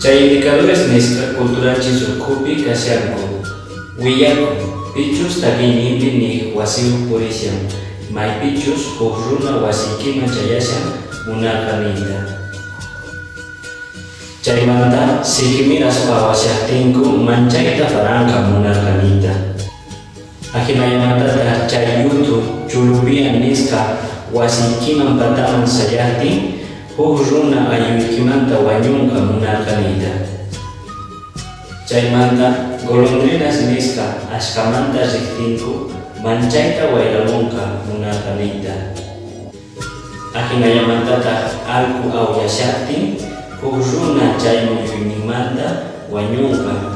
Chay indicadores nisqa culturanchis ukhupi kashanku. Willakun, pichus takiyninpi niq wasiyuq purishan, maypichus huk runa wasiykiman chayashan munarqa niyta. Chaymanta sikimiras phawashajtinku manchayta paranqa munarqa niyta. Ajinallamantataj chay yuthu chulupia nisqa wasiykiman pataman sayajtin, huk runa ayuykimanta wañunqa munarqa niyta. Chaymanta golondrinas nisqa ashqamanta rejtinku manchayta wayramonqa munarqa niyta. Ajinallamantataj alku awllashajtin, huk runa chay muyuyninmanta wañunqa.